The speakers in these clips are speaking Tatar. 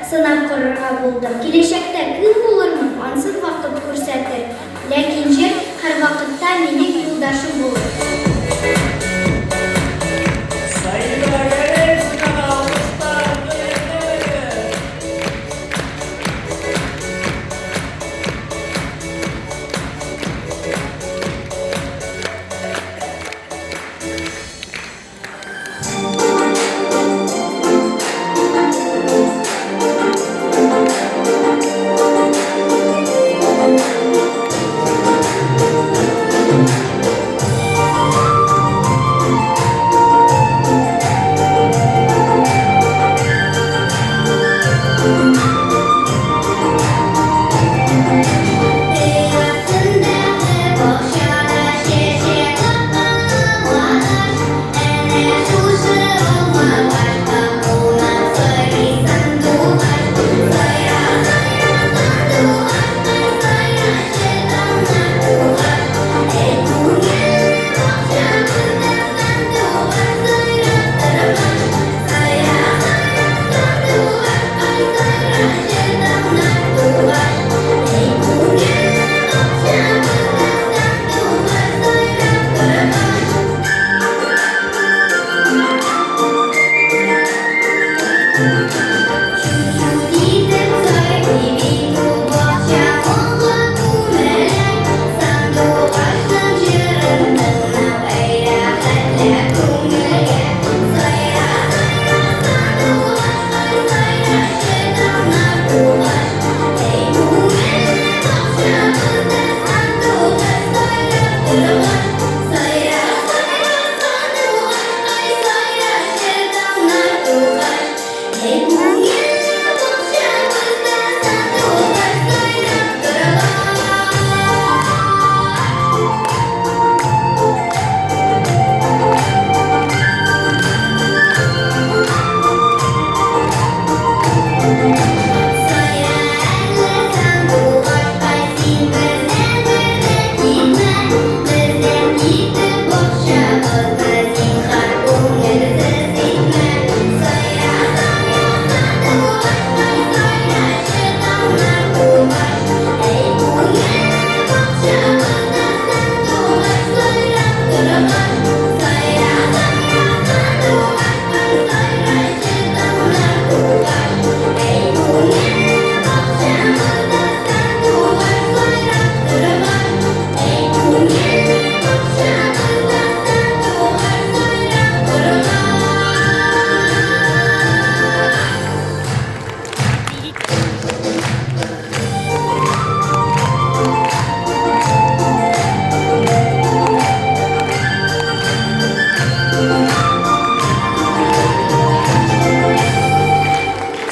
сынап карарга булдым. Киләчәктә кем булырмын, ансын вакыт күрсәтер. Ләкин җыр һәрвакытта минем юлдашым булыр. Саида Гәрәевнага алкышлар, әйдәгез!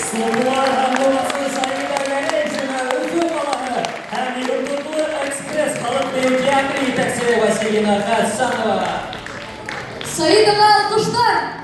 Суллар һәм буласы Саида Гәрәйшина, Өфе каласы һәм Йондызлы экспресс халык бию театры җитәкчесе Василина Хәсәнова. Саидага алкышлар!